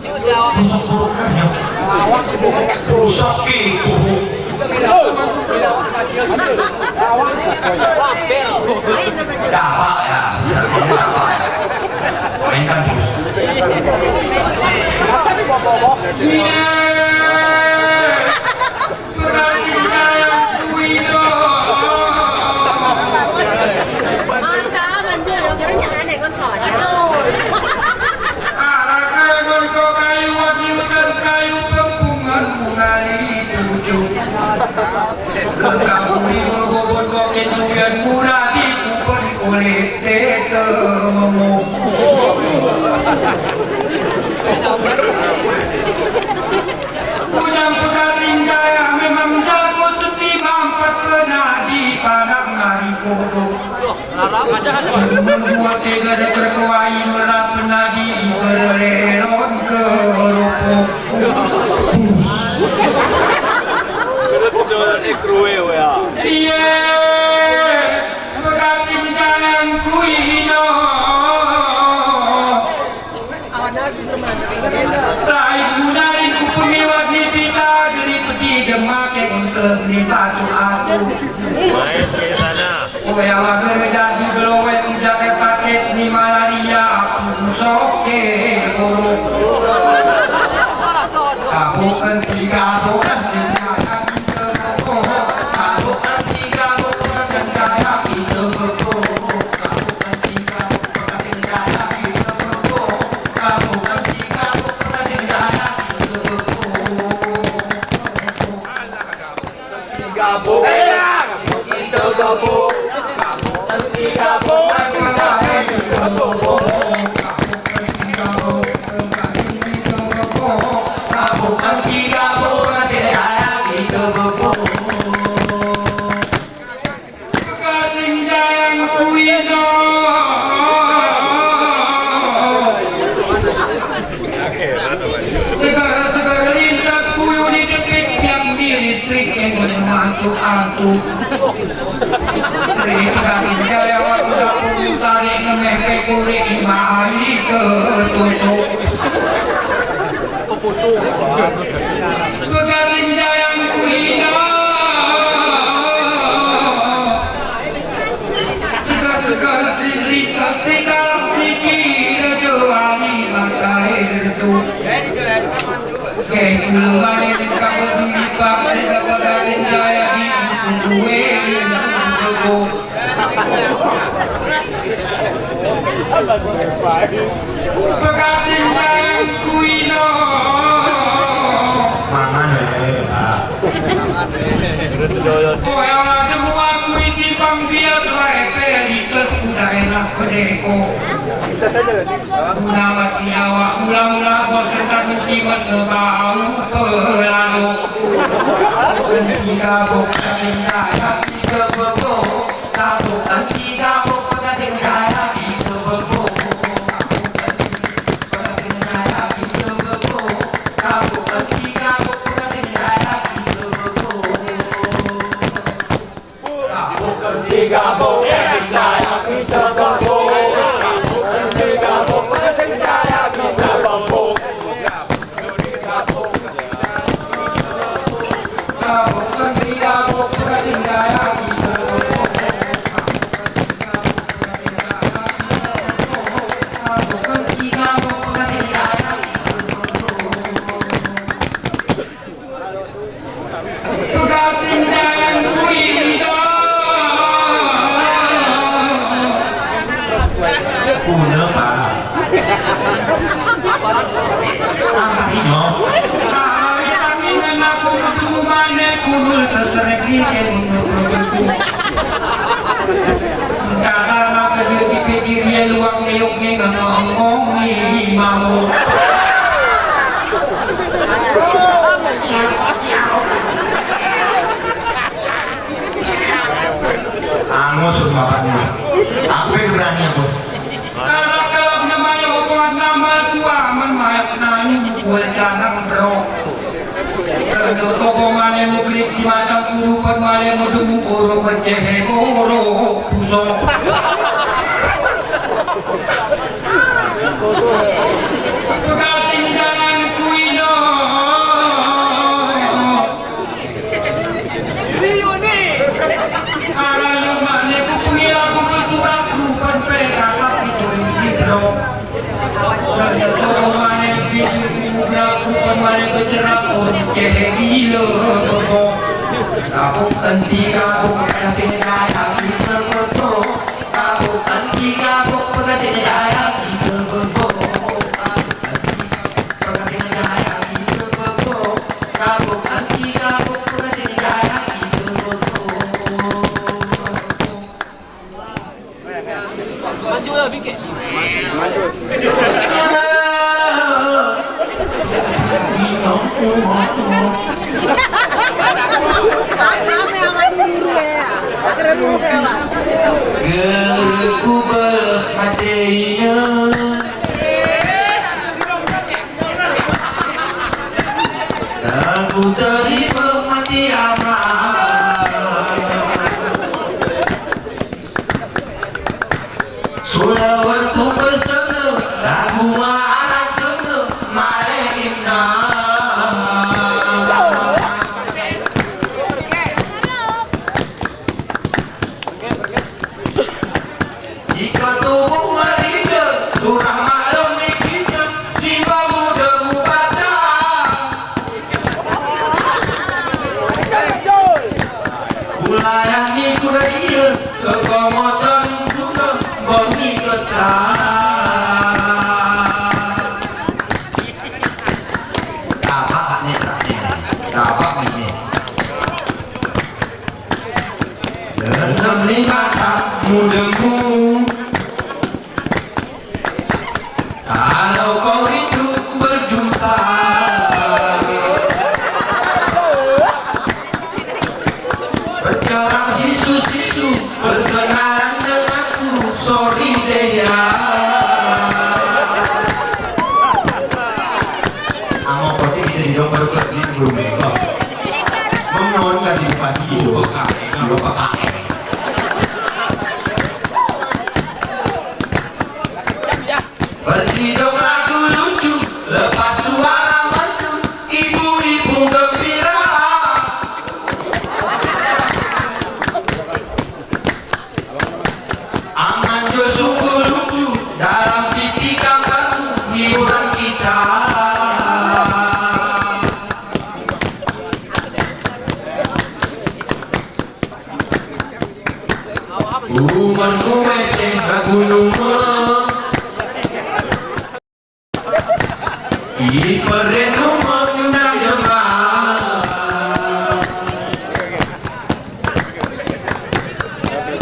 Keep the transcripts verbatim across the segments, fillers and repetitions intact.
Pusok buruk kan, ya. Pusok ki, buruk. Dapat, ya. Dapat, ya. Mainkan. Unyang pekating jaya memang jago seni, mampat penadi padang nari kodok. Membuat tiga de terkuai, merap penadi berlelon kerupuk. Iye, pekating jaya kui ino. Tais munarin ku pengiwat ni pita, deli peti demak engkek ni batu aku. Main ke sana. Oya wager jadi belowet, jaket paket ni malaria, aku soke buruk. Kabukan tiga, bukan tiga, kabukan tiga, bukan tiga, kabukan tiga, bukan tiga. Segara-segara lintas kuyu di depit tiang di listrik yang mantuk-antuk. Ri pekating jaya waktu dapur tarik ngemeh pekuri ima ai ketutuk. Pekating jaya kui ino. Segar-segar sirika, sekarang siki, raja wali makair tu. Oke, kulu mane ni kamu dilipat, segar pekating jaya di kuwe. Pekating jaya kui ino. Mangan, ya, ya. Oya, semua kuisi panggiat lae peliket kuda enak kedeko. Guna mati awak mula-mula bos ketan mesti mesebau pelalo. Tiga bok, tiga bok, tiga bok. Puna, Pak. Apa ini? Ay, kami ngan aku ketemu mana kunul seseregi. Kaka maka dia dipikir dia luang neyuk ni ngomong ni mau. Angus rumah. Apa yang berani aku? Kalau, kalau namanya obat nama tua, man mayak nani, buat jangan, bro. Kalau sopo mane muklik di mata kurupan mane mudumu oro percehe oro pusok. Pekating jaya Guru ku belas hatinya. Aku terima mati amat. Sulawat ku bersama, lagu ma'arat dulu, maleh inna. Ika tubuh maliga, turah maklum mikita, si bamuda mubaca. Ulayan ni kuda iya, kekomotan kuda, boni keta. Tabak ni, tabak ni. Dalam lima tamu demu. Kalau kau rindu berjumpa, berjarak sisu-sisu, berkenalan denganku, sorry deh ya. Amo kote kita di dokter ke ini belum. Menonton di pagi itu. Lupa. Berhidung lagu lucu, lepas suara merdu, ibu-ibu gembira. Aman jo sungguh lucu, dalam T V gambar hiburan kita. Umur ku ngeceh lagu luma. Iperen luma nyunang jema.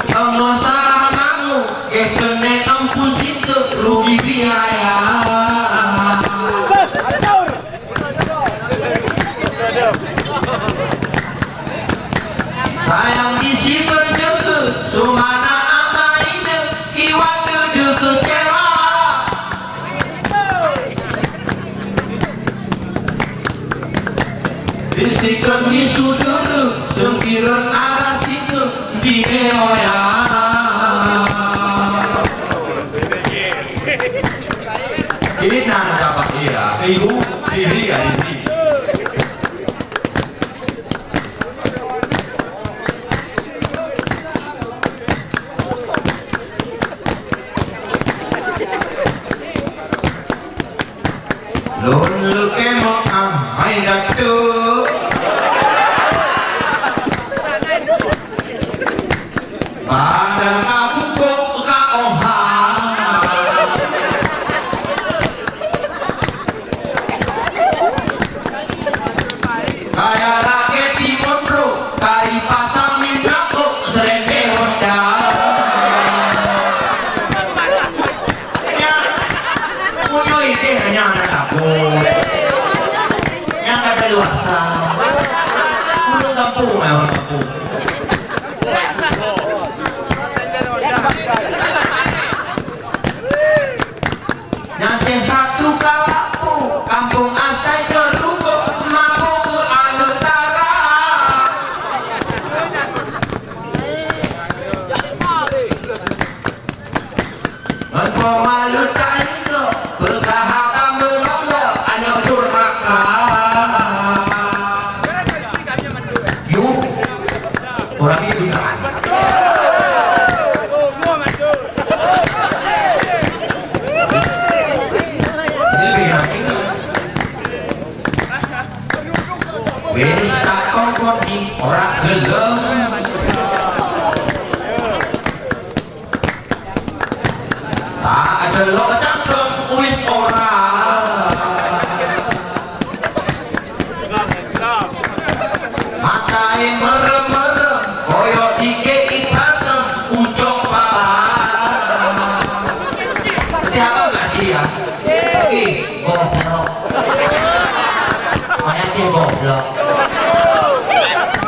Emo salah mamu, geh kene empu sinte rugi biaya. Sayang isi berjege, sumana amaine, iwan dudu kecewa. Bisikan di sudere, sengkiran arah sike, di neoya. Ini nanda Pak iya, ibu, diri ya ini. Lun luke mo amay datu. Padang kabuko ka oha. Kaya laki timun bro, kari pasang minako selende Honda. Nya, punyo ide hanya anak kampung. Yang kata luar sa. Pulang kampung, ya, orang kampung. Nyan te satu kampung, kampung asal kerugo, mabuk ke anu tara. Ngan pemalu taliga, pekahaka melala, anu durhaka. Yup. Ih, goblok. Mayang goblok.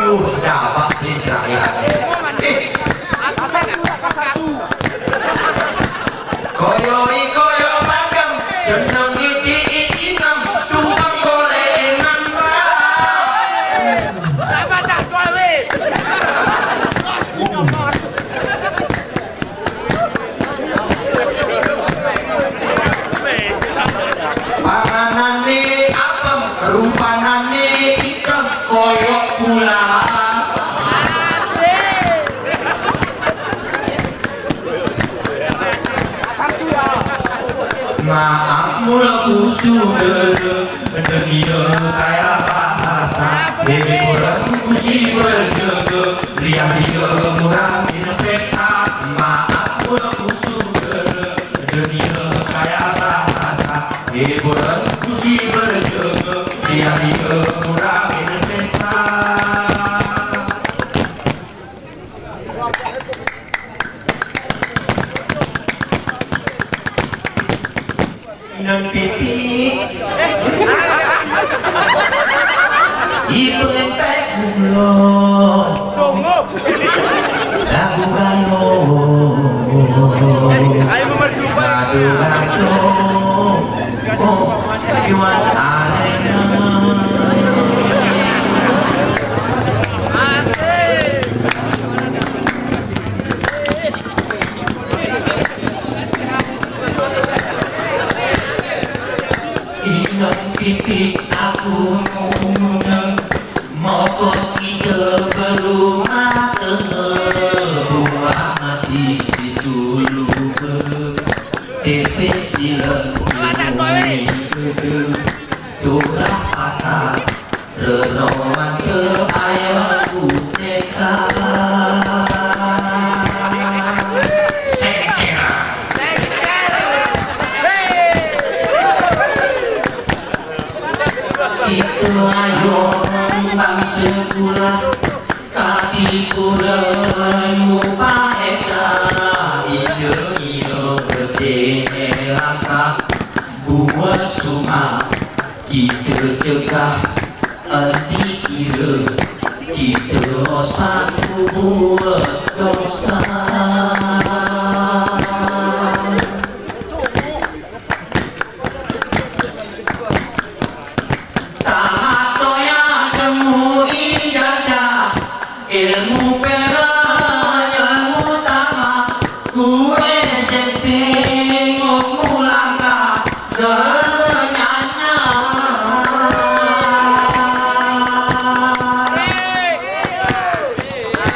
Yuh, dabak beli terakhir. Ih. Koyo i koyo panggang, jeneng i di i inang, tungkang golek inang. Panganané apem, rumpanané item, koyo kula. Maap mula kusu dede, demiya kaya bahasa, bebe kurang kusi berjaga, liah dia murah minum pesta. Maap mula kusu dede, demiya kaya bahasa, bebe kurang kusi berjaga, liah dia murah minum pesta. Inang Pipit. Ibu entek bunglon. Sungguh. Lagu gayo. Ayo, nomor dua. Gaduh, gaduh. Oh, Juan Arena. Inang Pipit aku ngundang, mokok ida berumah tengah, buah mati si suluh ber-, tepes silen. Turah pakat, renoan ke ayah ku teka. Sengkera. Itu ayong bang sekula, kati pura mupaeka, ide iyo kete melangka, buat suma. Kita cegah anti kira, kita osan kubuat dosa. Tamat toya demu ijajah, ilmu peran, ilmu tamat, ku S M P ngok mulangkah, gere nyanya.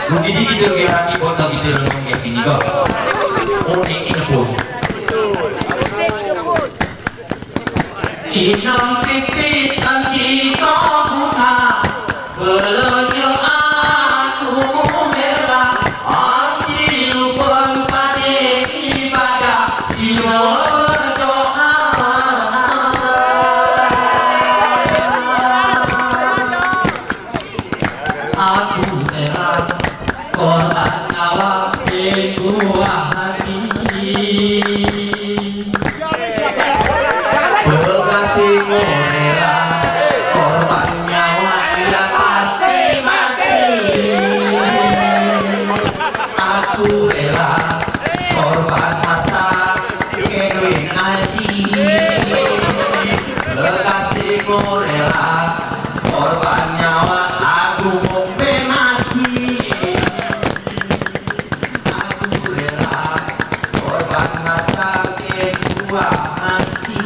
Mungkin dikit lagi hati buat lagi terus mungkin ini kok. Oh, ini pun. Inang Pipit anti kahuna, belanja aku merah, anti lupon pade ibadah, sino berdoa. Aku rela korban nyawa, buah hati. Bekasi ngorela korban nyawa, ia pasti mati. Aku rela korban harta, genuin hati. Bekasi ngorela korban nyawa, aku mumpe mati. Aku rela korban harta, genuin hati.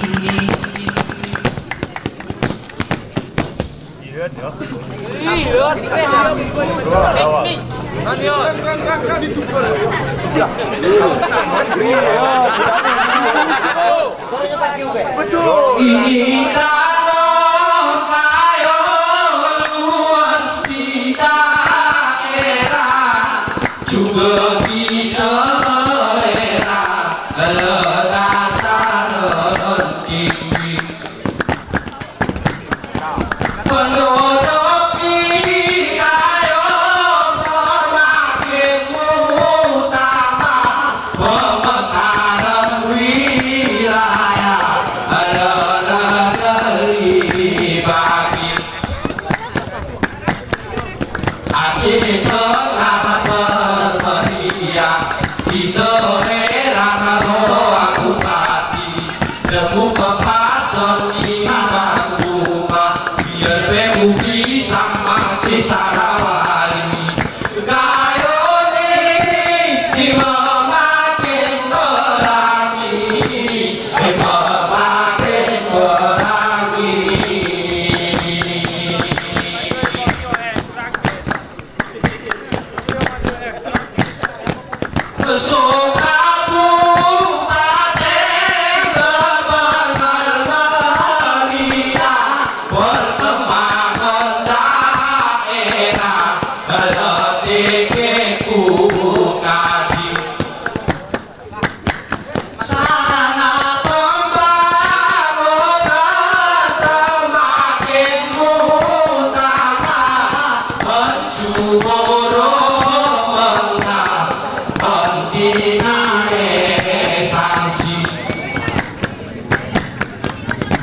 Ini tanah kayo luas di daerah, juga di daerah dataran tinggi. Penduduk di kayo pemakin utama pemekaran wilayah.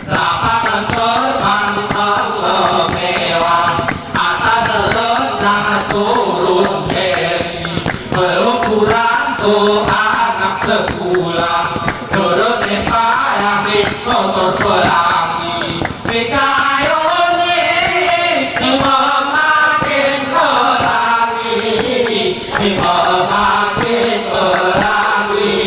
Lapangan terbang terlebih lewat atas rendah turun heli, belukuran to anak sekula, turun ne payah ne motor pelangi. Pekayo ne memakin pelangi, memakin pelangi.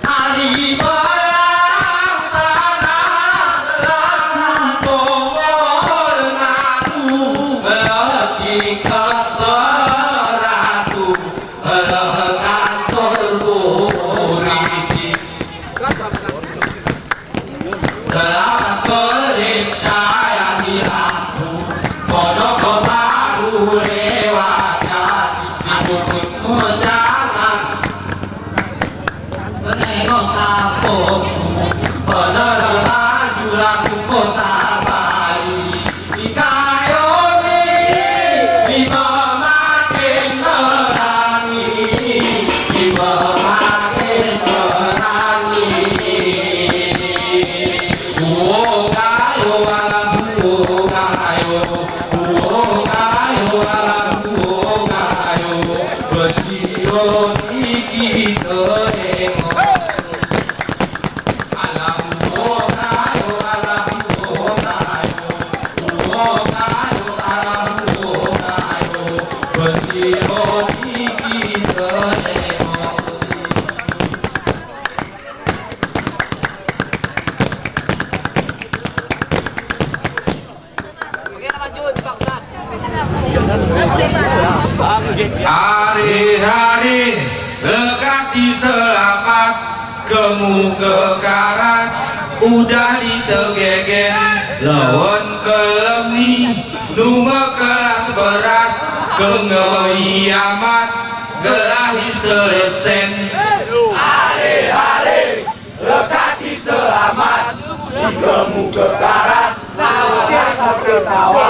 Ari belang tanah, tanah tongol ngaku, tingkat beratu, kantor polisi. Selamat berlicaya di lampu, pondok baru lewat jadi, aku pun menjangan. Penengok kampung, penerbangan julang kota Bali. Ikayo ni, iba makin berani, iba makin berani. Uwo kayo, alam uwo kayo, uwo kayo, alam uwo kayo. Hari-hari lekati selamat, kemu ke karat udah ditegegen, lawan kelemi numa kelas berat, kengoi amat gelahi selesen. Hari-hari lekati selamat, ikemu ke karat, awak nasa ketawa.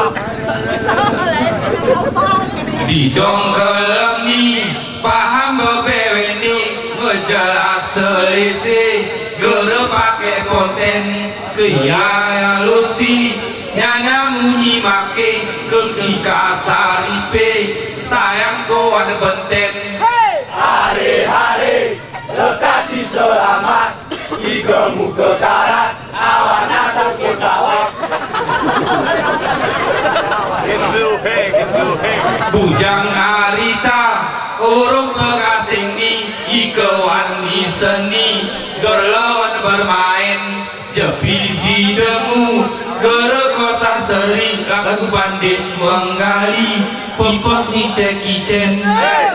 Di dong kelemi paham bebeweni, ngejelas selisi, gere pake ponten, keyaya lusi, nyanya munyi make, kekika saripe, sayang kowan benten. Hari-hari lekati selamat, ikemu ke karat, awak nasa ketawa. Bujang arita, urung pengasing ni, ikewan ni seni, dor lawan bermain, jepi si demu, gere kosah seri, lagu bandit menggali, pipok ni Jackie Chan.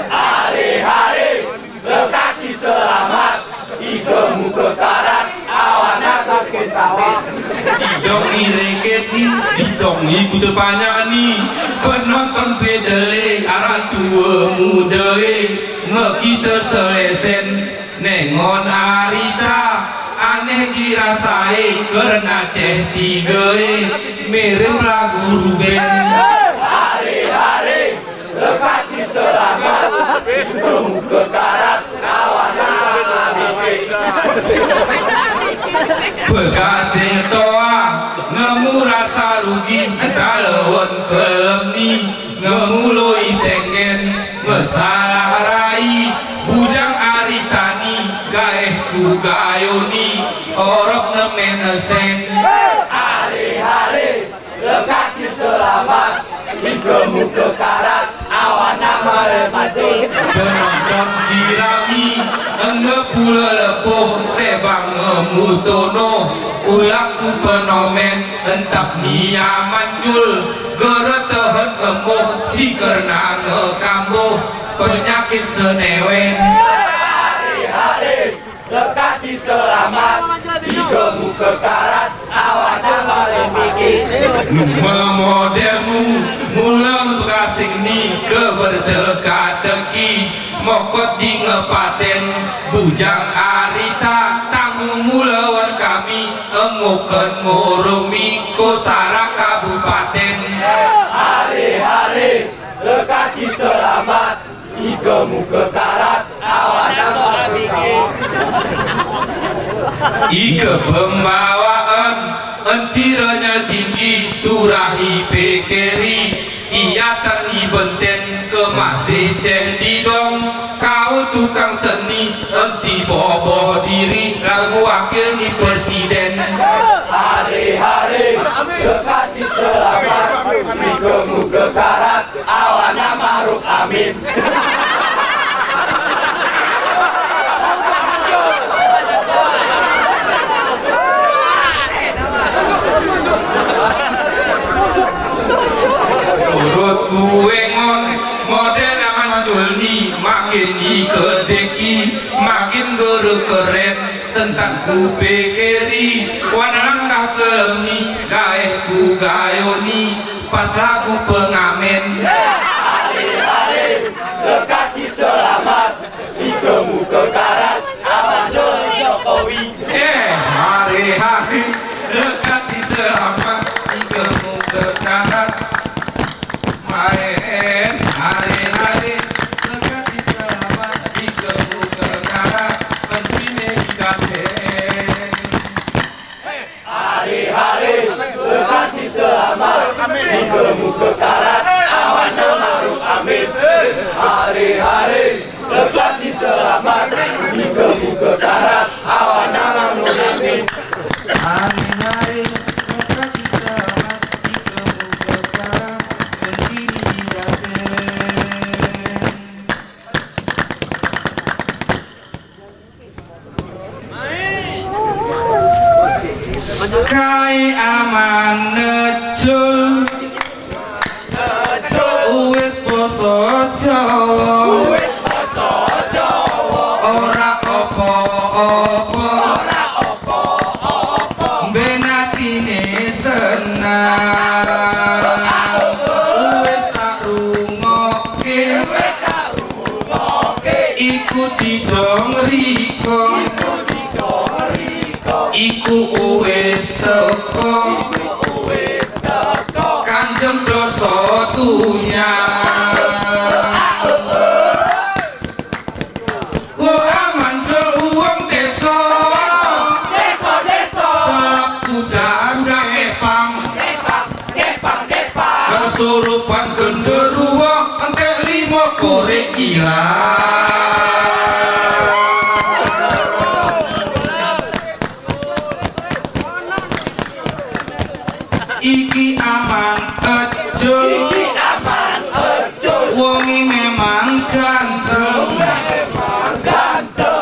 Hari-hari lekati selamat, ikemu ke karat, awak nasa ketawa. Di dong i reket ni, di dong i kuta panyak ni, penonton pedele, arah tua mudae, mekita selesen, nengon arita, ane Dirasaé kerna céh tigaé, mérem lagu Ruben. Hari-hari, lekati selamat, ikemu ke karat, awa nama. Pegasé toa, ngemu rasa rugi, kalawan kelemni, ngemu loi tenggen, mesalah rai, bujang aritani, gaéhku gayoni, orok nemen nesen. Hari-hari, lekati selamat, ikemu ke karat, awa nama lemati. Penonton sirami, engge pula lepo, sebang ngemu tono, ulaku penomen, entap nia manjul, geretehan kemo, si kerna ngekambo, penyakit senewen. Hari-hari, lekati selamat, ikemu ke karat, awa nama lemati. Memodemu, mula pegasé ni, ke berteka-teki, mokot di ngepaten, bujang arita, tanggung mulawan kami, engoken moromi, ko sara kabupaten. Hari-hari, lekati selamat, ikemu ke karat, awa nama lemati. Ike pembawaan, enti renyel tinggi, turahi pekeri, iyatan ibenten, ke masih céh didong, kau tukang seni, enti boboh diri, lagu wakil ni presiden. Hari-hari, lekati selamat, ikemu ke karat, awa nama Ma'ruf Amin. Turut kuwengon, model aman dulni, makin ikedeki, makin gere keren, sentan kupekeri, wanang ka kelemni, gaéhku gayoni, pas lagu pengamen. Hari-hari, lekati selamat, ikemu ke karat, awa Jokowi. Eh, hari-hari, lekati selamat, ikemu ke karat. Maen, hari-hari, lekati selamat, ikemu ke karat, menteri ne bidaten. Hari-hari, lekati selamat, ikemu ke karat, awa nama Ma'ruf Amin. Hari-hari, lekati selamat, ikemu ke karat, awa nama Ma'ruf Amin. Hari-hari, lekati selamat, ikemu ke karat, menteri ne bidaten. Kay aman nejul, uwis poso Jawa, ora opo-opo, mbenatine senang, uwis tak rungoke. Iku didong riko, iku uwis teko, kanjem doso dunya. Wo aman jol uwong deso, selap kuda angga epang. Kesurupan genderuwo, entek limo korek ilang. Iki aman ejul, wonge memang ganteng.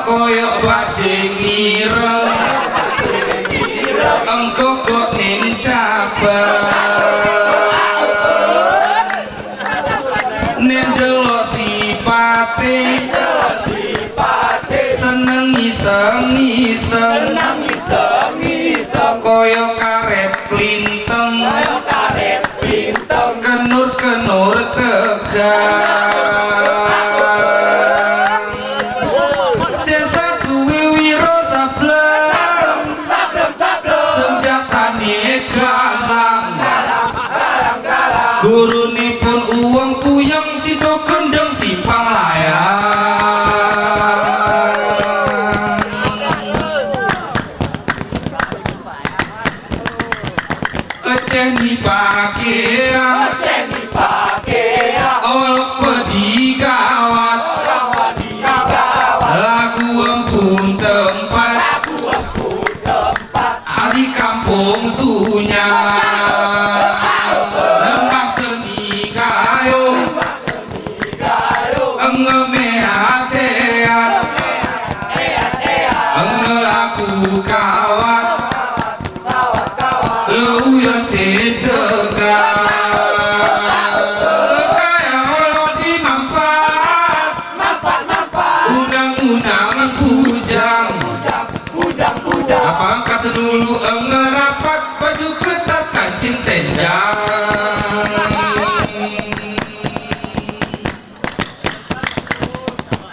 Koyok bajing ireng, engkokok nin cabang. Nen delok sipate, seneng iseng-iseng. Koyok karet plinteng, kenur-kenur tegang. Cesa kuwi wiro sableng. Nipun uwang puyang sito kendeng simpang layang. Eceh ni pakea, eceh ni pakea. Olok pedi gawat, gawat ni gawat. Lagu empun tempat, lagu empun tempat. Ari kampung dunya. Nembah seni gayung. Engge meat-eat, engge lagu kawat, leuyan tetegat. Kaya olo di mampat, unang-unang bujang. Apang kasenulu engge rapat, baju ketat kancing senjang.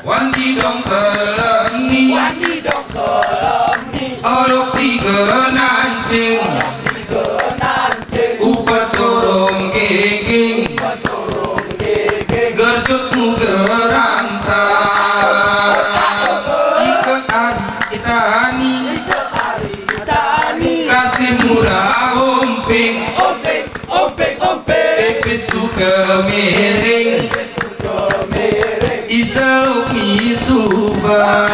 Wan di dong keleni, wan di dong keleni. Olok tiga nancing, tiga nancing. Upat torong geging, upat torong geging. Gerjut mu geranta. Ika ari itani, ika ari itani. Kasi mura omping, omping, omping, omping. Tipis tu kemiring. Isa lupi subang.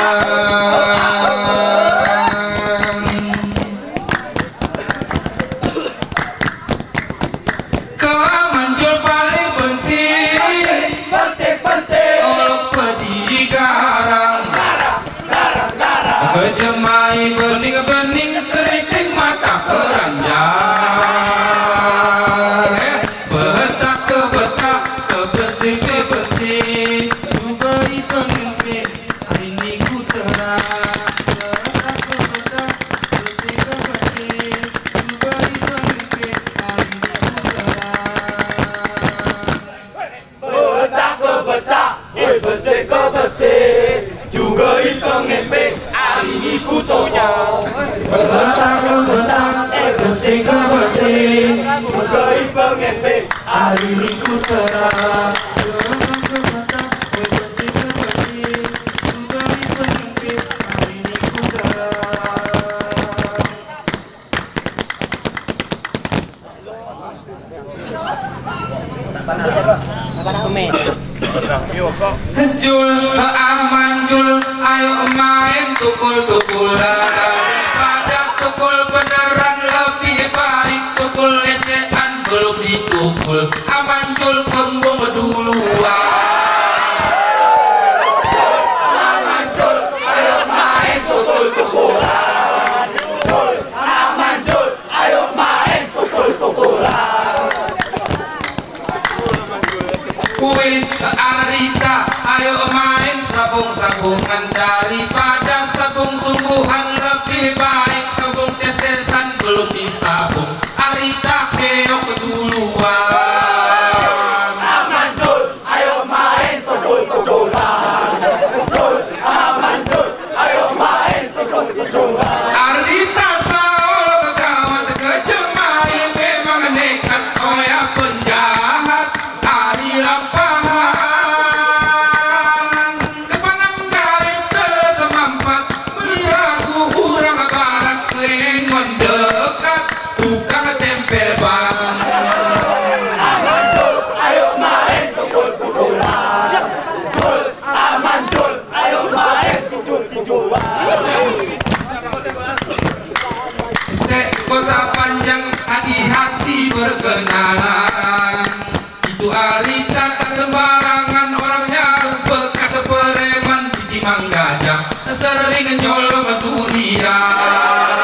Kamanjul paling penting. Penting, penting. Olok pedi garang. Garang, garang, garang. Kejemai bening-bening, keriting mata keranjang. Betak ke betak, ke besi ke besi, juga i pengempit, ari ni ku tera. Betak ke betak, besi ke besi, juga i pengempit, ari ni ku tera. Betak ke betak, oi, besi ke besi, juga i pengempit, ari ni ku tera. Betak ke betak, oi, besi ke besi, juga i pengempit, ari ni ku tera. Betak ke betak, oi, besi ke besi, juga i pengempit, ari ni ku tera. Jul, aman jul, ayo main tukul-tukulan. Daripada tukul beneran lebih baik tukul lecehan belum ditukul. Aman jul kembung duluan. Aman jul, ayo main tukul-tukulan. Aman jul, ayo main pukul-pukulan. Kuwit arita, ayo main sabung-sabungan. Daripada sabung sungguhan, lebih baik sabung tes-tesan belum disabung. Arita keok duluan. Aman jul, ayo main pukul-pukulan. Jul, aman jul, ayo main pukul-pukulan. Arita saolok kawat, kejemai memang nekat, oya penjahat ari lampahan. Kepanang dari teles mampat, miragu urang barat, keengon dekat tukang tempel ban. Aman jul, ayo main pukul-pukulan. Jul, aman jul, ayo main pukul-pukulan. Kota Panjang, hati-hati berkenalan. Itu arita tak sembarangan orangnya, bekas preman di Timang Gajah, sering nyolong durian.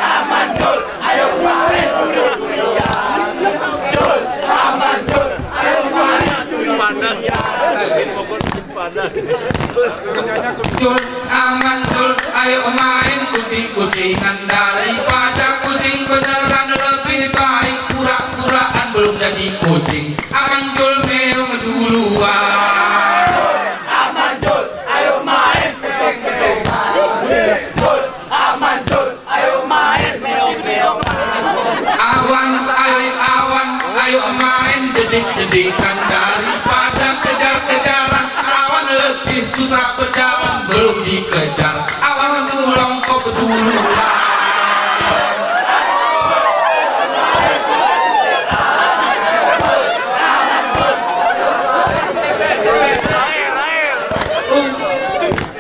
Aman jul, ayo main durian. Jul, aman jul, ayo main durian. Panas. Panas. Jul, aman jul, ayo main kucing-kucingan. Daripada kucing beneran, lebih baik pura-puraan belum jadi kucing. Aman jul meong duluan. Aman jul, ayo main kucing-kucingan. Jul, aman jul, ayo main meong-meong. Awan, ayo awan, ayo main dedik Sedikkan daripada kejar-kejaran, lawan letih susah berjalan, belum dikejar, awan nulong ko beduluan.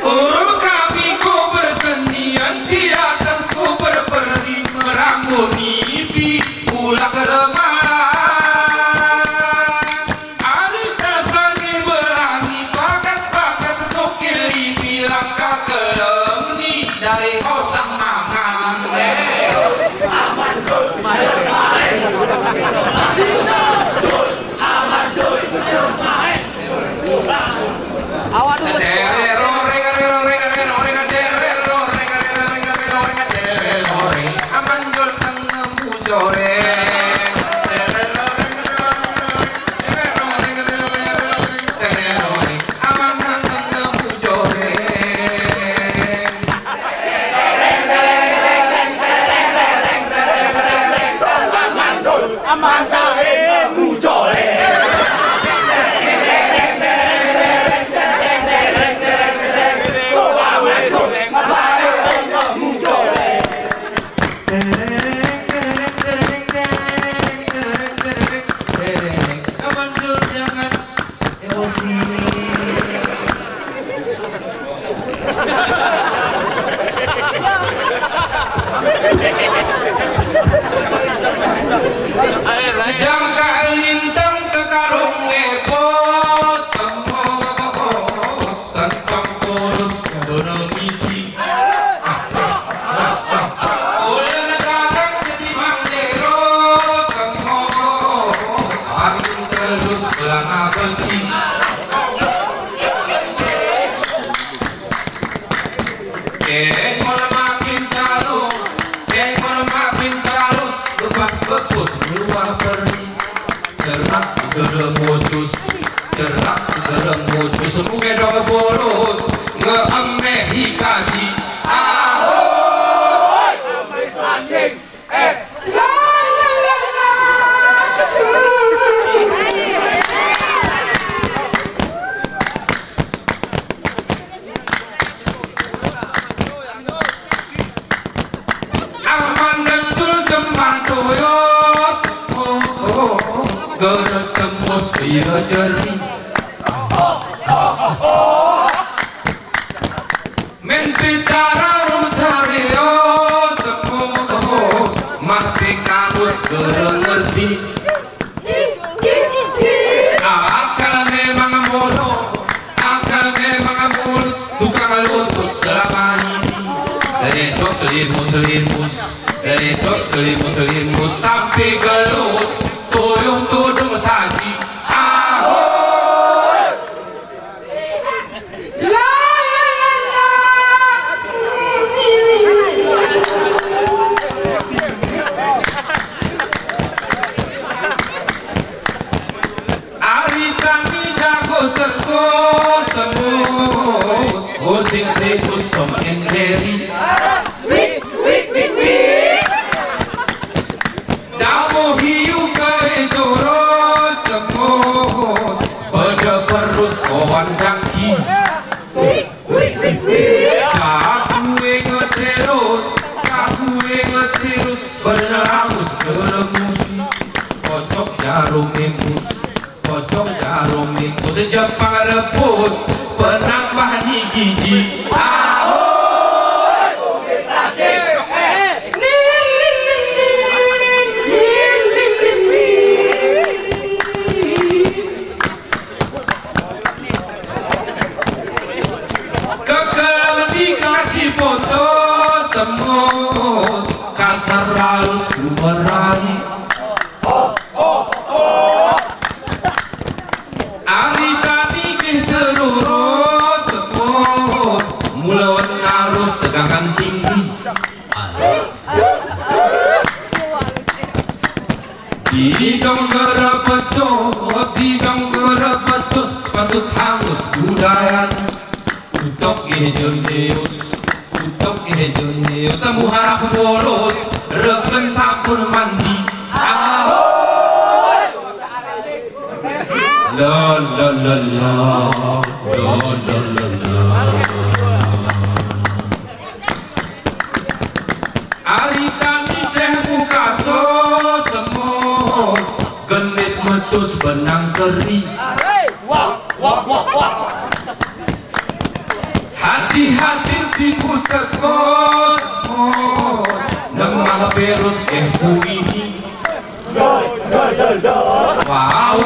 Urung kami ko bersenian, di atas ko berperi, merangkuni pi ulak remalang. Ari tasangi belangi, bakat-bakat sokili, bilang kakelem ni dari osang mangan. Jangka lintang ke karung ngepos, sentong kurus dona misi. Ulen dagang jadi mangdero, sengos angin terus belana besi. Kengol makin calus, kengol makin calus, lepas bepus meluah perni. Cerak gerem mocus, cerak gerem mocus, mungedok bolus, ngeemeh i kaji. Ahoy! Ngeemeh anjing. Eh, la, la, la, la. Aman dangdul jemban tuyos, oh, oh, oh, gerek tembus iya jeri. Menti cara rum serius, oh, oh, oh, mati kamus gerek ngerti. Akal memang bodoh, akal memang mulus, tukang lutus selama ini. Ledos limus-limus, ledos limus-limus, sampai gelus, tuyung tudung saji. Ahoy! Ari tani jago serko semus, uting tikus tom enderi. Damo hiu kai joro semus, beda perus kawan jangki. Kaku inget terus, kaku inget terus, beda lamus keremusi. Kocok jarum impus, kocok jarum impus, Jepang rebus, penambah ni giji. Ahoy! Kekel di kaki poto semus, kasar alus kumerali. Ari tani kih terurus semus, mulawan arus tegangan tinggi. Di dongger betus, di dongger betus, patut hangus budaya. Utok geh jenius, utok geh jenius, samu harap bolos, reken sapun mandi. Ahoy! La, la, la, la. La, la, la, la. Ari tani ceh muka sos, semos, genit metus benang keri. Wah, wah, wah, wah. Hati-hati timu tekos, mos, nemah berus eh kuini. Bau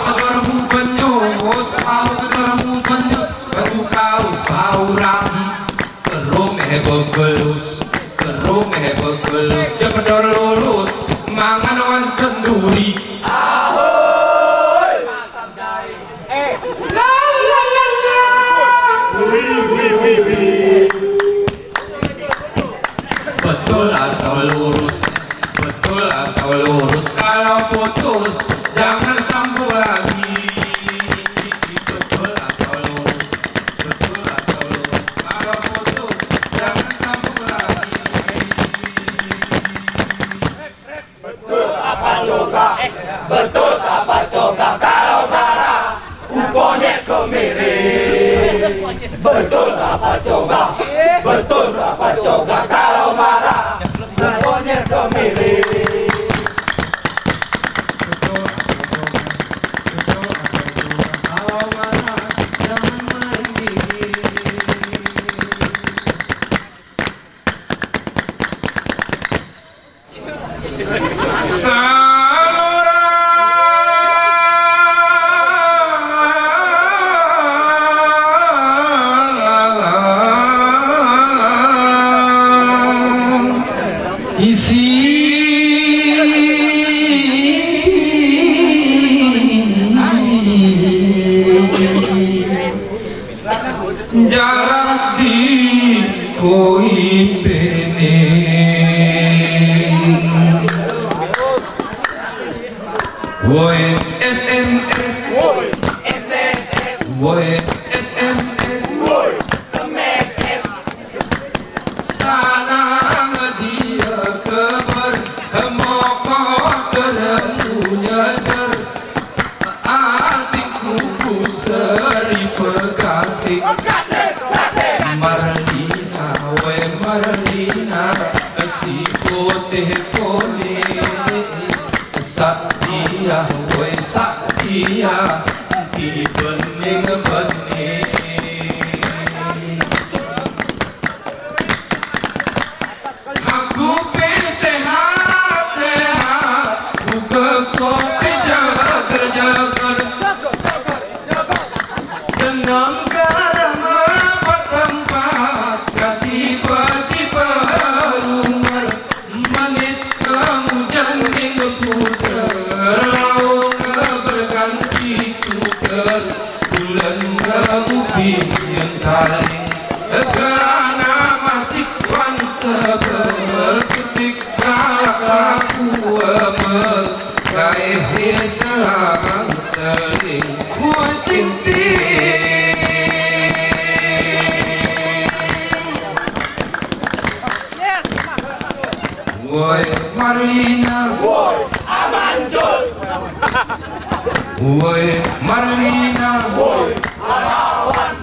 tegar mu benyus, bau tegar mu benyus, batu kaus bau rabi. Kerum eh begelus, kerum eh begelus, jepedor lulus, mangan wan kenduri. Ahoy! La, la, la, la. Wi, wi, wi, wi. Betul atau lurus? Betul atau lurus? Kalau putus, jangan sambung lagi. Betul atau lurus? Betul atau lurus? Kalau putus, jangan sambung lagi. Betul ta Pak Coka? Betul ta Pak Coka? Kalau sara, uponye kemiri. Betul ta Pak Coka? Betul ta Pak Coka? Kalau sara, uponye kemiri. Samura isi jarak di koi pene. Woi S M S, woi S M S, woi S M S, woi S M S. Sana dia keber, hemoko teremu nyeder. Atiku ku seri pekasih. Marlina, woi Marlina, si poteh pone. Sadia, woi Sadia, ti bening-bening. Aku pe sehat-sehat, uga ko pe jagar-jagar. Tenang karama patampat, kati pati parumar. Manit kamu janding puter, laung berganti tuker. Bulan kamu pian taling, kerana macik wan seber, ketik galak aku eber, kaehe selang seling wasinting. Woi Marlina, woi Amanjol. Woi Marlina, woi Arawan.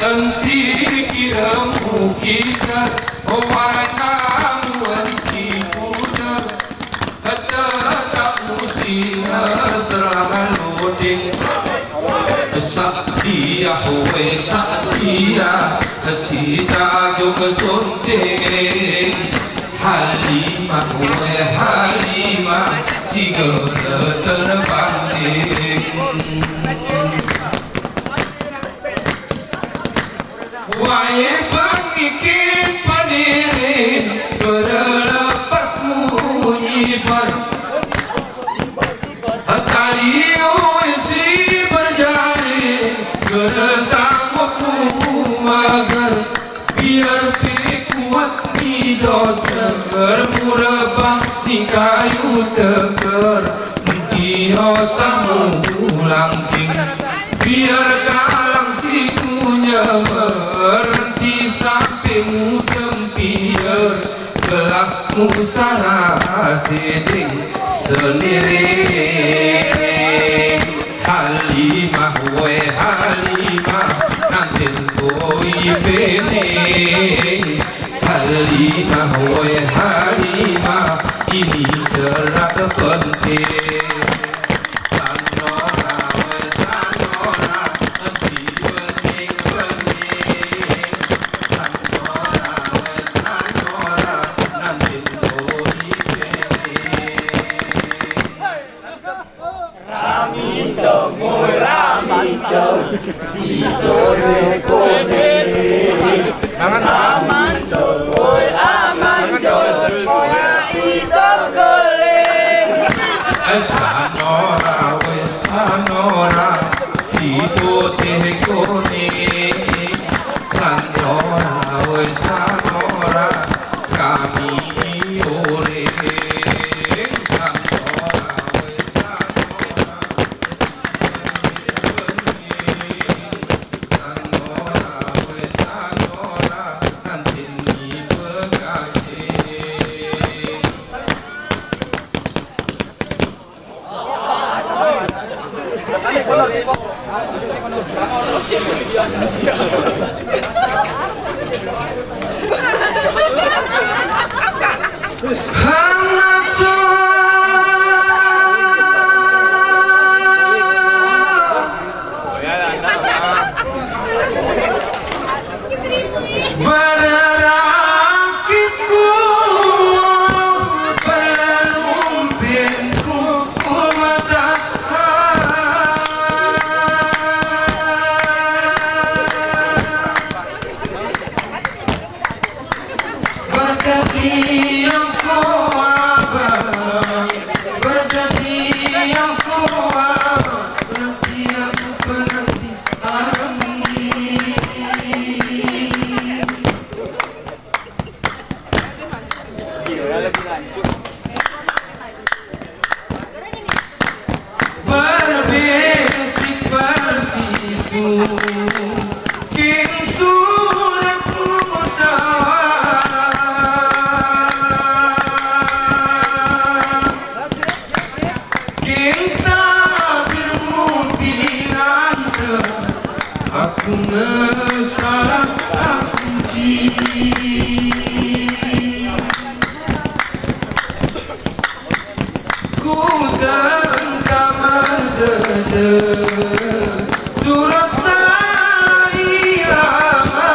Enti kira mu kisar, warna mu enti pudar. Hata tak musi na serahan loding. Sadia, woi Sadia, sita jug sunting. Halimah, woi Halimah, si gera terbanding. Woi pangikit panirin, gera lepas munyi bar. Tali isi berjari, gera sanggup magar. Biar pe kuat ni dosa, bermurabah ni kayu tegar. Enti dosa mulangking, biar kalang siku nyemer, enti sampe mutem pier, gelah musara seding seniri. Halimah, we Halimah, nanten ko ipeneng. Halimah, we Halimah, ini cerak penting. Sanora, we sanora, nanti bening-bening. Sanora, we sanora, nanten ko ipeneng. Ramito, moy ramito, sito de kone. Mangan. Amanto, moy amanto, moy ito kole. Sanora, we sanora, sito de kone. Sanora, we sanora, kami ore. Sanora, we sanora, Bararangkitku, baralumpenku, umata. Bardati angko Aba, bardati angko Aba, bardati angko Aba. Barbesik barsisu, king surat musawa. King tabir mu pinanta, aku ngesalah sakunci. Ku tentang dede, surat salah irama.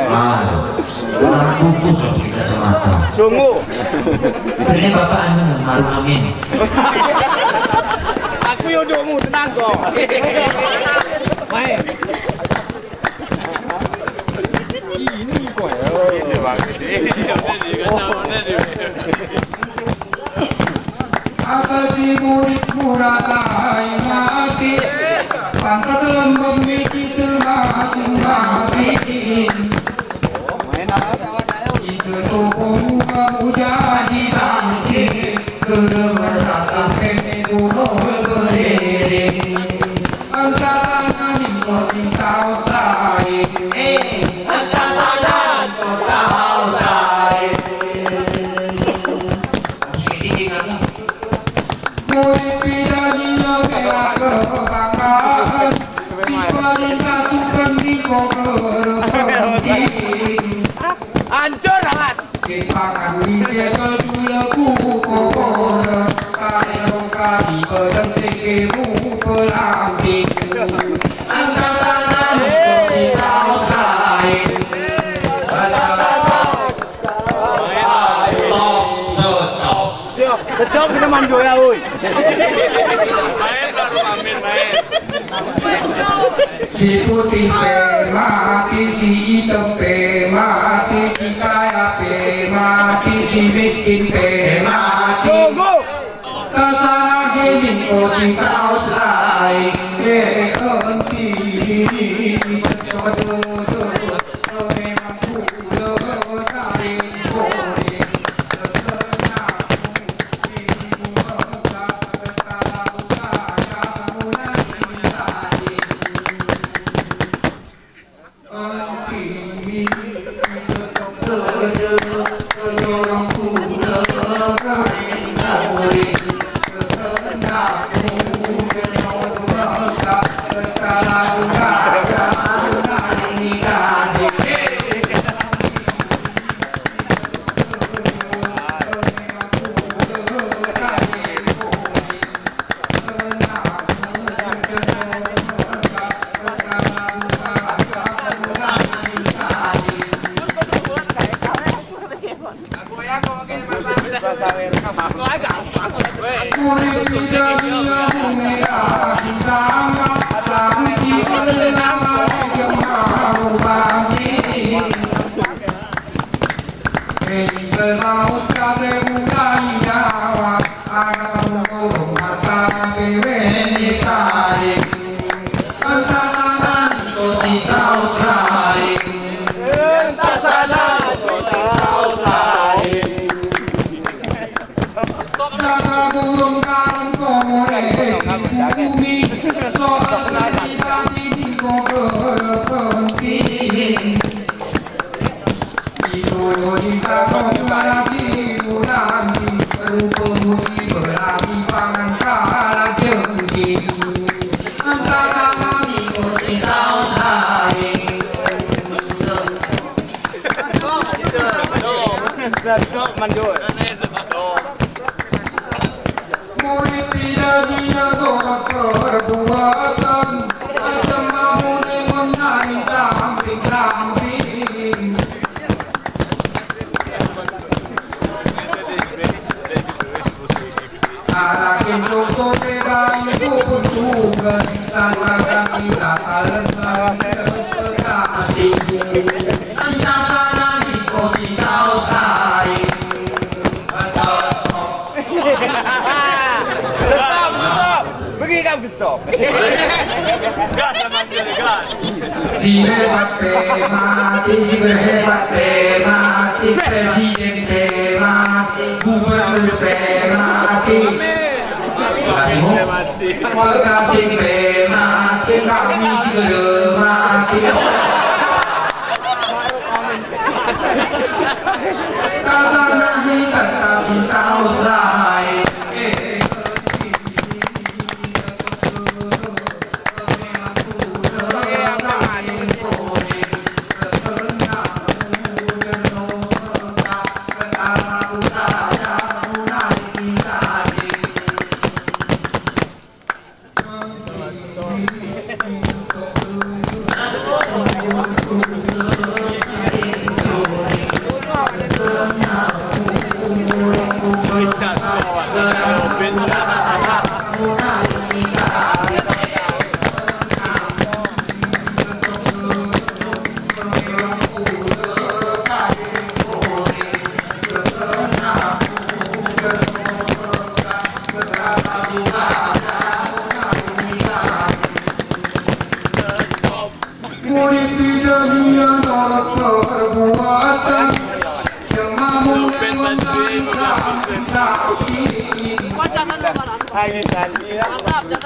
Ah, orang kukus harus kita semata. Sungguh. Ini bapak anu, marung amin. Aku yodokmu, tenang kok. Baik. Ini kok ya. Ini, Bang. Asal si murid murata ay mati, pantas lembem mi cita masing-masing. Ita topong muka muja di bangkit, gede merasa pene gunul berdiri. Angkatan aning kosing taus lain. Eh, angkatan aning kosing taus lain. Murid pidani lebih kebanggaan, di paling satu kening kok berpenting. Hancur amat. Kipakan wite tol tule ku kokor, kare rongka di pedang seke mu pelanting. Angkatan aning kosing taus lain. Stop, stop. Siap. Stop, kita manjur ya, uy. Main baru main, main. Si putih pe mati, si item pe mati, si kaya pe mati, si miskin pe mati. Sungguh. Tasanah ini kosing taus lain, eh, enti. Stop, stop, manjur. Murid pidani ago perbuatan, semamune menari samping-samping. Anakin tutu tega ibu pun tugas, satakan ida kalen samping. Entah sana di kosing taus lain. Stop, stop. Pergi kamu ke stop. Gas, Bang, gas. Si hebat pe mati, si berhebat pe mati, presiden pe mati, gubernur pe mati. Makasih, Bu. Makasih pe mati, kami si gede mati. Mati,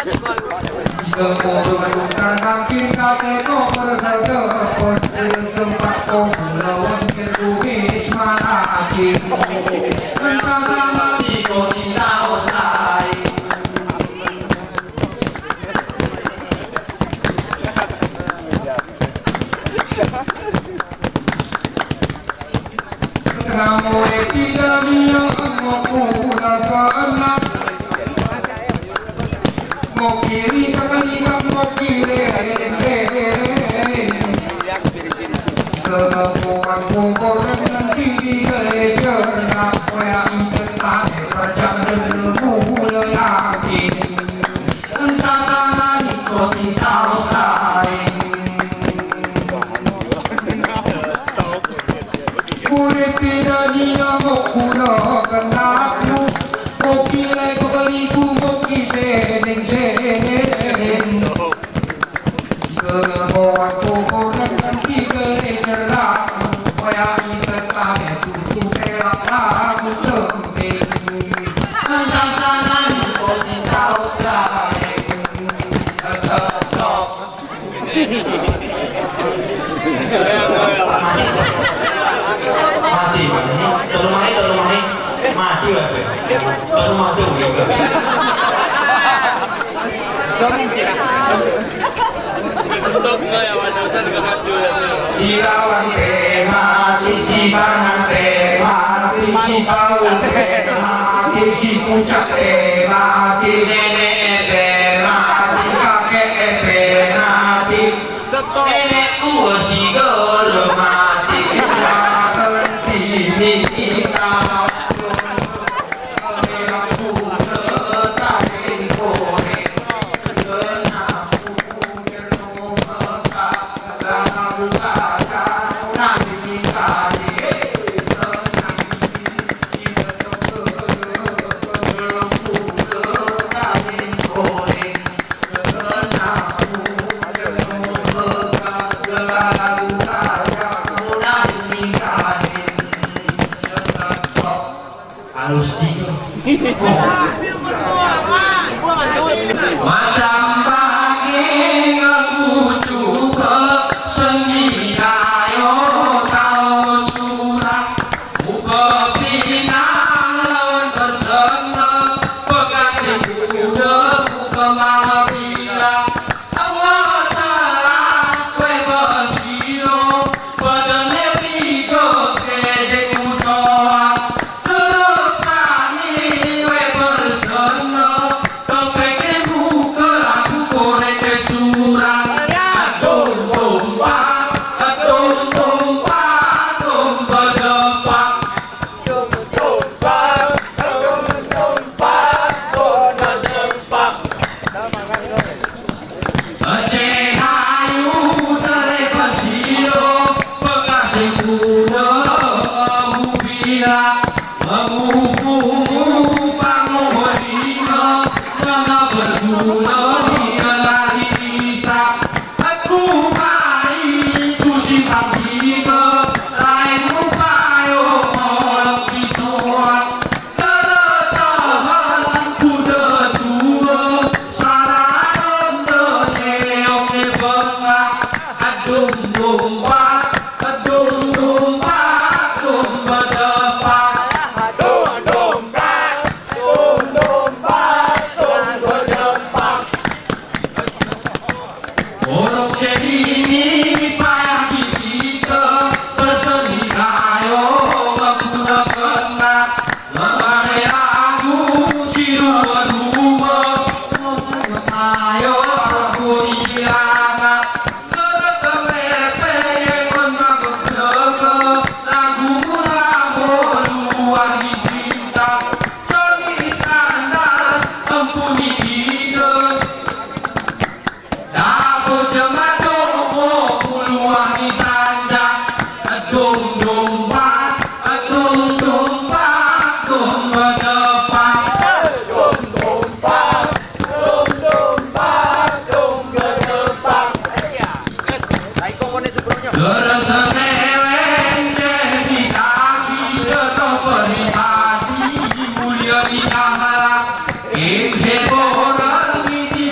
mati. Tolong mati, tolong mati. Mati, mati. Tolong mati, mati. Sirawan te mati, sibangan te mati, sipaun te mati, sipucak te mati, nenek te mati, kakek te mati. Nenek uwa si guru mati, makan tini kita. Alus tiga. Macam bagi aku cuba seni kayo tau surang. Muka pinang lawan bersama, pegasi kuda, muka mama bilang. Awa talas we basiro, badane tiga kedek mutoa. Terep tani we bersama, topeke muka lagu korek ke surang. Adum domba, adum domba, domba depak. Aku mai ku simpang tiga, lain mu payo kolok bisoa. Dada tahan kuda tua, sararon de eok ne bengak. Adum domba, adum domba, domba depak. Adum domba, adum domba, domba depak. Orok cedini payah kikita, berseni kayo maguna kena. Mangane lagu si ruma-ruma, kayo aku di anak. Gede kemepe yang kena berjaga, lagu mula luar di sintang. Joni Iskandar, ampuni ide. Dabo jemato mo puluan di sanjang. Adum domba, adum domba, domba depak. Adum domba, adum domba, domba depak. Terus ngewen jadi kaki, jatuh peribadi, mulia di akhirat. Ing heboran miti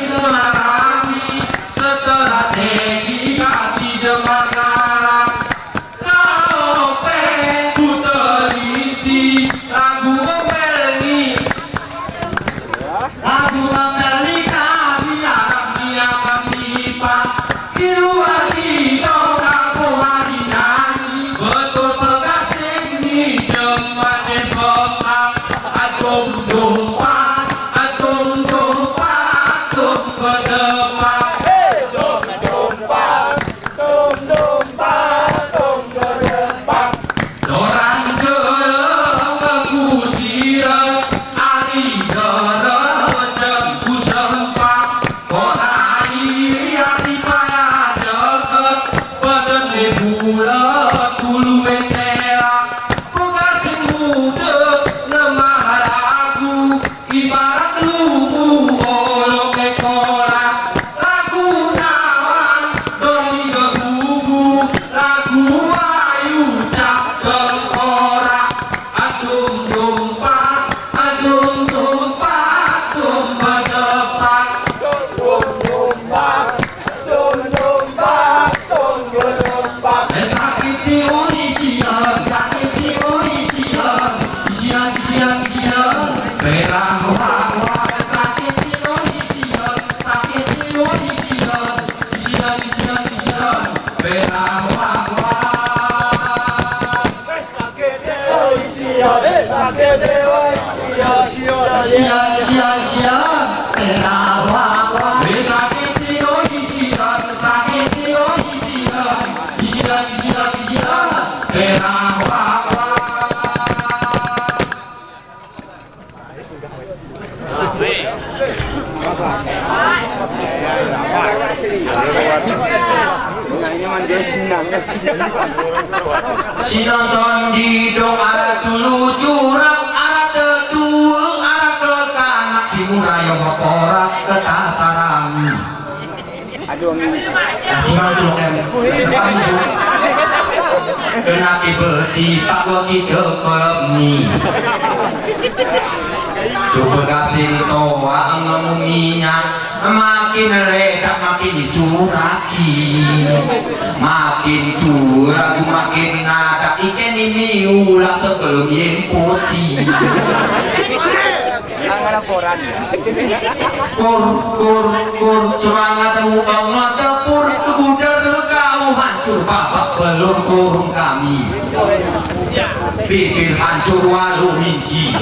Sinonton didong ara tulu jurak, ara tetuek, ara kekanak, simurayong paporak keta sarang. Aduh, amin. Nah, gimana tuh, Ken? Kenapa tiba-tiba gua gitu kolom ni? Coba kasing toa ngemu minyak, makin ledak, makin disuraki. Makin tua lagu makin nadak, iken ini ulah sebelum yempoti. Kur, kur, kur, semangatmu angat dapur, kegudar kau hancur babak belur kurung kami. Pikir hancur walu minci.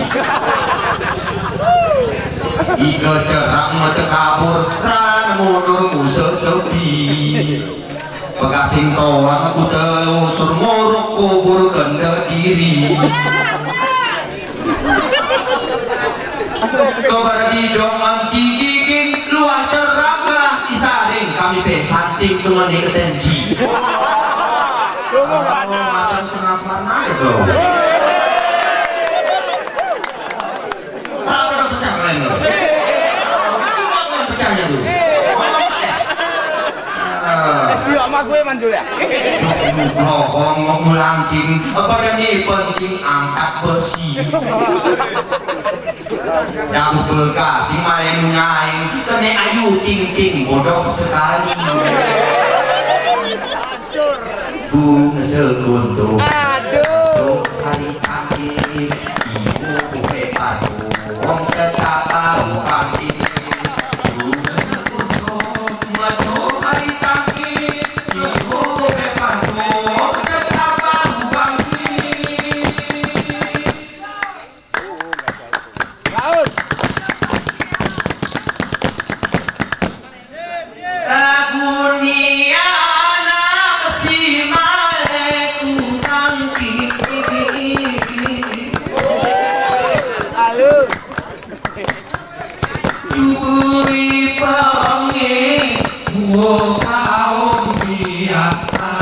Ika cerang mata kabur, ran mundur musa sepi. Pegasing toang ku telusur, muruk kubur kenda diri. Kebar didong angki giging, luah cerang kelah disaring, kami pe santing kengeni ketenci. Oh, matan setengah warna itu. Berapa udah pecah kalian tuh? Berapa pecahnya tuh? Iya, sama gue manjul ya. Bohong, mau ngulangking, apa yang ini penting angkat besi. Dabu bekas, si malem ngaing, kene ayu ting ting, bodoh sekali. Bung sekuntum. Aduh. Hari tangkip, ibu buke patung, tetap bau pangkit. Bung sekuntum, hari tangkip, ibu buke patung, tetap bau pangkit. Lagu ni anak si maleku nangki. Halo. Tui pange, wo kaum biata.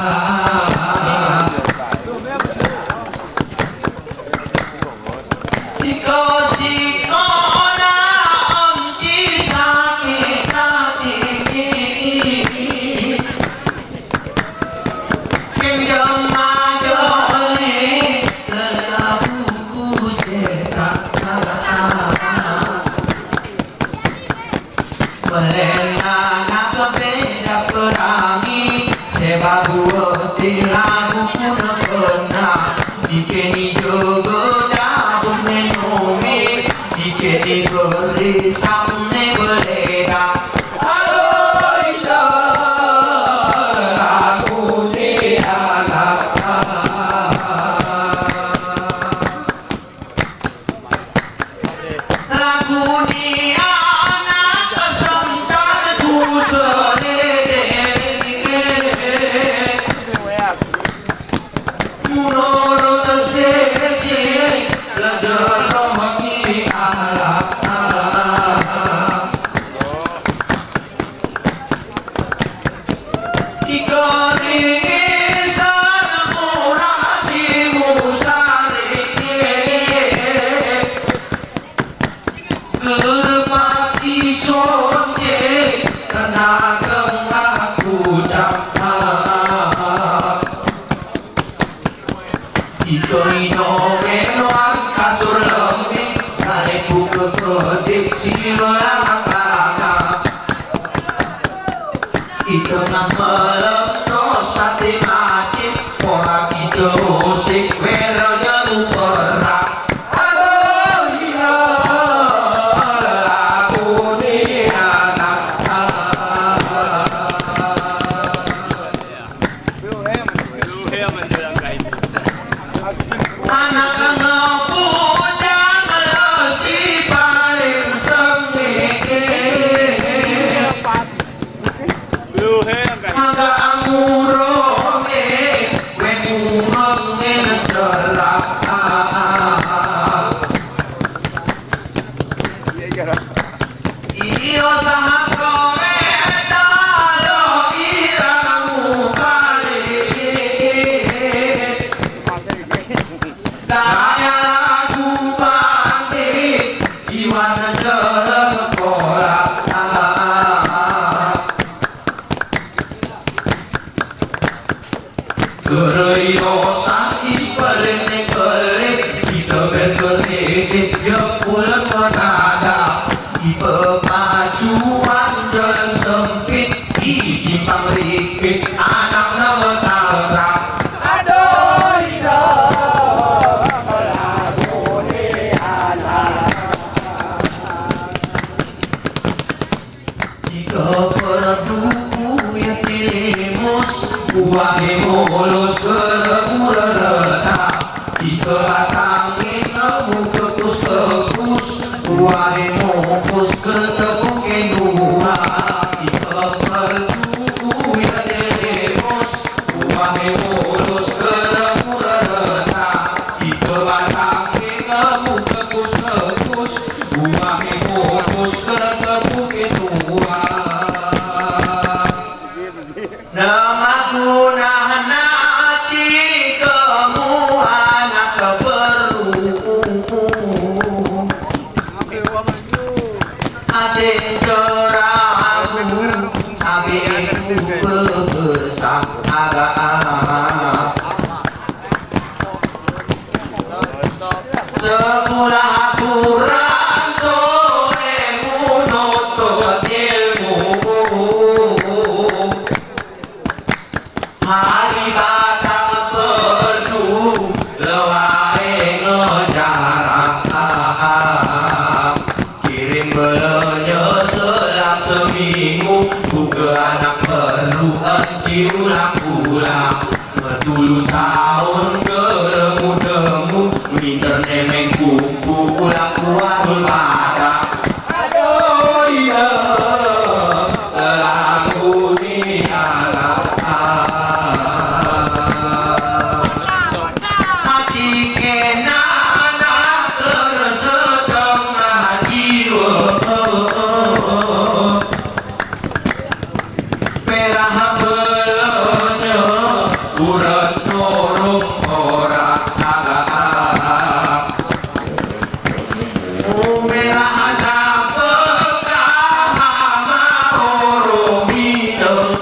Iko siko na onti sake kati. Kenjam majole, lelabuku cetak. Melena na pebeda perangi, sebab buat lagu pun kena. Dikeni jogo dabung menumi, dikeni berisam ne beleda. Alo ila lagu ni anak. Lagu ni anak pesentan ku selede. Munurut sesi leder rohani alam. Ika ringisan murah di musarike. Gerpas isonje, kena gengah kucang. Ito ino benoan kasur lemi, kalepu kekedik siro langkana. Ito nah melem no sate mati, pora ito usik wero jalu pora. Aduh, ina, lagu ni anak. Anak ngebu Kereyosang ipelene kelit, iteber kelit, ya pulen menada. Ipepacuan jalan sempit, isimpang rikit, anakne metarap. Aduh, ida, lagu ni anak. Ika perdu uyat tilimos, uwahe molos keremurereta. Ika batangin nemu kepus-kepus, uwahe mopus keretepuk enua. Ika perdu uyat tilimos, uwahe molos keremurereta. Ika batangin nemu kepus-kepus, uwahe mopus keretepuk enua. Nemagunahana ati kemu anak perlu. Atin teragu sabi itu bebersang aga. Sekulah kurang to emu noto ilmu. Hari batang perlu lewae ngejarak. Kirim belanja selang seminggu, buka anak perlu enti ulang-ulang. Tulu taun keremu-temu, minter nemeng kuku ulang kuarul pada. Aduh, iya, lagu ni anak. Ati kena anak keresetengah jiwa. Perah belonyo urat norong ora agak. Umerah ada pekah ama orong minong.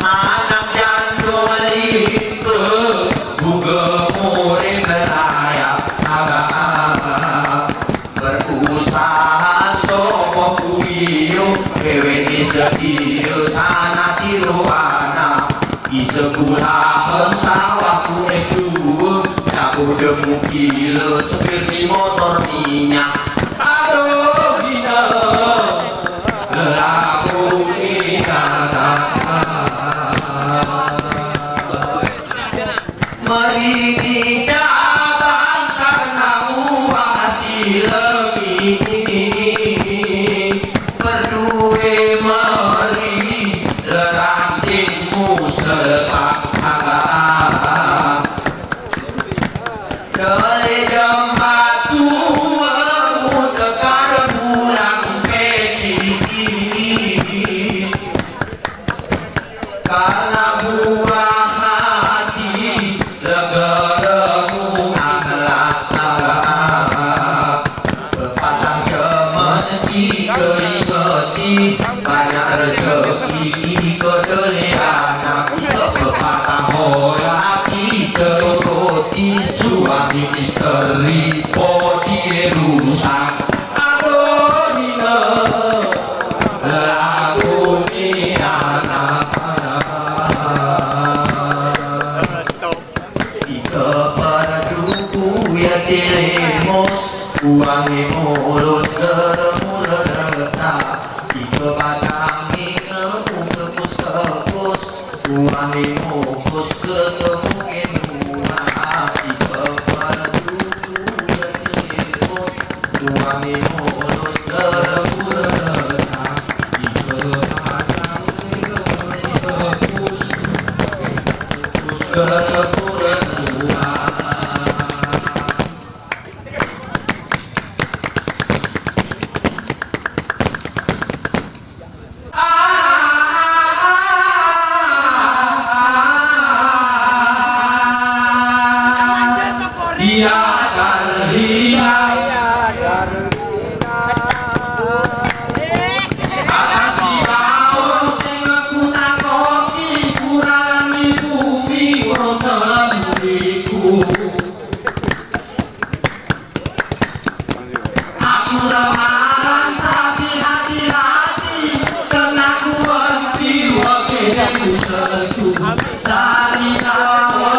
Anak jantung limpe, buge murim layap agak. Berusaha sobo kuiyo, wewe ni setia sana tiru anak. Isekulahan sawah ku S dua, jago demu kilo, sepir ni motor minyak. Aduh, hina. Lelaku ni kata. Meri ni jabang karna uwang silemi. Perdue meri leranting musel pangkaga. Dole jembatu mutekar bulang peci. Karna buah hati legeremu akhlak. Pepatah jaman kito ingeti, banyak rejeki kito dole anak. Ito pepatah orang kito turuti, suami isteri bodi rusak. Aduh, hina. Lagu ni anak-anak. Ika paradu kuya tilemos, uwang emos los geremurereta. Ika batang ina mukepus-kepus, uwang emos los geremurereta. Ika paradu kuya tilemos, uwang emos los geremurereta. Ika batang ina mukepus-kepus, Aku ramalan sapi hati-hati, kena kuwati wakene kusetu dari dawo.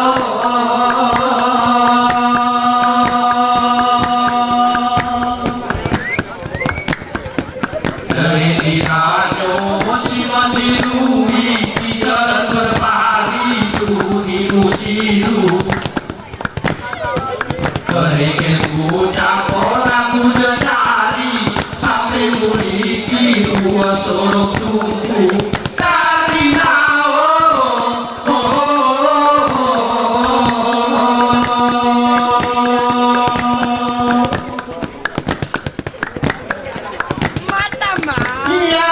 Dari dihanyo si mandiruwi, di jalan berpari tuni musiru. Kariken ku cakon aku jejari, sampe muliki dua sorong tungku. Dari dawo. Mata, ma. Iya.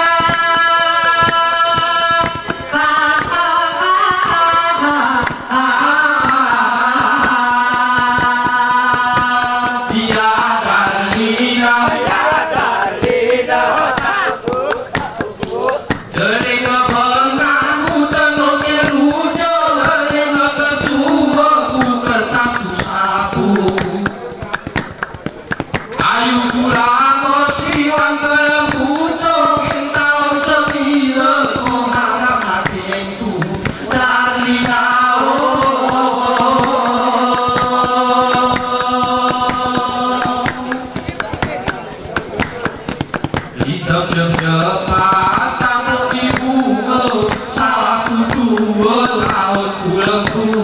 Iya, Darlina. Iya, Darlina. Dali nga bengkang ku tenok ke rujo, dali nga kesuma ku kertas ku sapu. Ayu pulang ko siwang ke lembuto, gintau semila ko harap atenku, Darlina o. Itam jam japas, tanda di bunga, salah kutua, laut pulang ku.